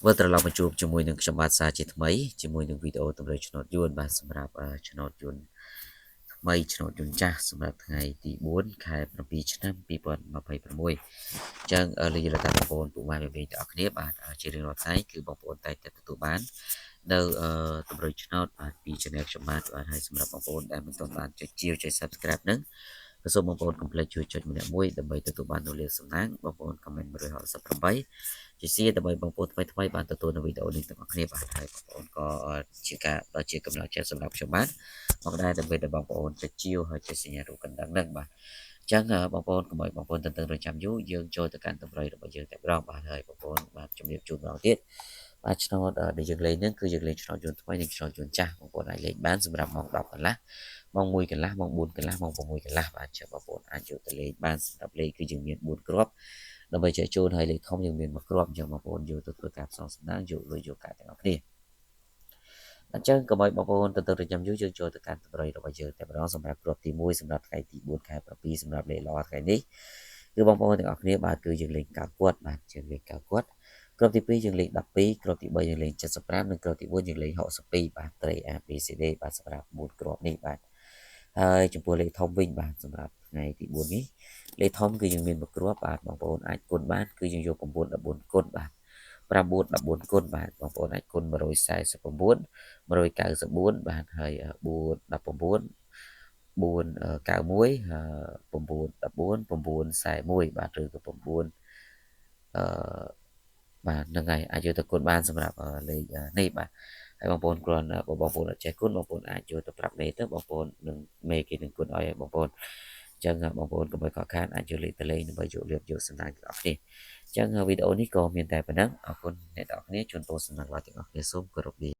វិលត្រឡប់មកជួបជាមួយនឹងខ្ញុំបាទសាជាថ្មីជាមួយនឹងវីដេអូតម្រូវឆ្នោតយួនបាទសម្រាប់ឆ្នោតយួនថ្មីឆ្នោតយួនចាស់សម្រាប់ថ្ងៃទី4ខែ7ឆ្នាំ2026អញ្ចឹងលេខលតាបងប្អូនពុកម៉ែបងប្អូនទាំងអស់គ្នាបាទជារៀងរាល់ថ្ងៃគឺបងប្អូនតែងតែទទួលបាននៅតម្រុយឆ្នោតបាទពី Channel ខ្ញុំបាទបាទហើយសម្រាប់បងប្អូនដែលមិនទាន់បានចុចជាវចុច Subscribe ហ្នឹងក៏សូមបងប្អូនកុំភ្លេចជួយចុចម្នាក់មួយដើម្បីទទួលបាននូវលាភសំណាងបងប្អូន comment 168ជាសៀដើម្បីបងប្អូនថ្មីថ្មីបានទទួលនៅវីដេអូនេះទាំងអស់គ្នាបាទហើយបងប្អូនក៏ជាការដល់ជាកម្លាំងចិត្តសម្រាប់ខ្ញុំបាទមកដែរដើម្បីដល់បងប្អូនចុចជាវហើយចុចសញ្ញារូបកណ្ដឹងហ្នឹងបាទអញ្ចឹងបងប្អូនកុំឲ្យបងប្អូនទន្ទឹងរង់ចាំយូរយើងចូលទៅកាន់តម្រុយរបស់យើងតែម្ដងបាទហើយបងប្អូនបាទជំរាបជូនម្ដងទៀតបាទឆ្នោតដែលយើងលេងហ្នឹងគឺយើងលេងឆ្នោតយន្តថ្មីនិងឆ្នោតយន្តចាស់បងប្អូនអាចលេងបានសម្រាប់ម៉ោង10កន្លះម៉ោង1កន្លះម៉ោង4កន្លះម៉ោង6កន្លះបាទចឹងបងប្អូនអាចយកទៅលេងបានសម្រាប់លេខគឺយើងមាន4គ្រាប់ដើម្បីចែកជូនហើយលេខធំយើងមានមួយគ្រាប់អញ្ចឹងបងប្អូនយកទៅធ្វើការផ្សងសំណាងយកលុយយកកាក់ទាំងអស់គ្នាអញ្ចឹងកុំឲ្យបងប្អូនទៅទៅរចាំយូរយើងចូលទៅកាន់តម្រុយរបស់យើងតែម្ដងសម្រាប់គ្រាប់ទី1សម្រាប់ថ្ងៃទី4ខែ7សម្រាប់លេខល្អថ្ងៃនេះគឺបងប្អូនទាំងអស់គ្នាបាទគឺយើងលេងកៅគាត់បាទយើងលេងកៅគាត់គ្រាប់ទី2យើងលេង12គ្រាប់ទី3យើងលេង75និងគ្រាប់ទី4យើងលេង62បាទត្រី A B C D បាទសម្រាប់4គ្រាប់នេះបាទហើយចំពោះលេខធំវិញបាទសម្រាប់ថ្ងៃទី4នេះលេខធំគឺយើងមានមួយគ្រាប់បាទបងប្អូនអាចគុណបានគឺយើងយក9 14គុណបាទ9 14គុណបាទបងប្អូនអាចគុណ149 194បាទហើយ4 19 491 9 14 941បាទឬក៏9អឺបាទហ្នឹងហើយអាចយកទៅគុណបានសម្រាប់លេខនេះបាទហើយបងប្អូនគ្រាន់បើបងប្អូនអត់ចេះគុណបងប្អូនអាចយកទៅប្រាប់មេទៅបងប្អូននឹងមេគេនឹងគុណឲ្យបងប្អូនអញ្ចឹងបងប្អូនកុំឲ្យខកខានអាចយកលេខទៅលេងដើម្បីយកលៀបយកសំណាងទាំងអស់គ្នាអញ្ចឹងវីដេអូនេះក៏មានតែប៉ុណ្ណឹងអរគុណអ្នកទាំងអស់គ្នាជូនពរសំណាងល្អទាំងអស់គ្នាសូមគោរពលា។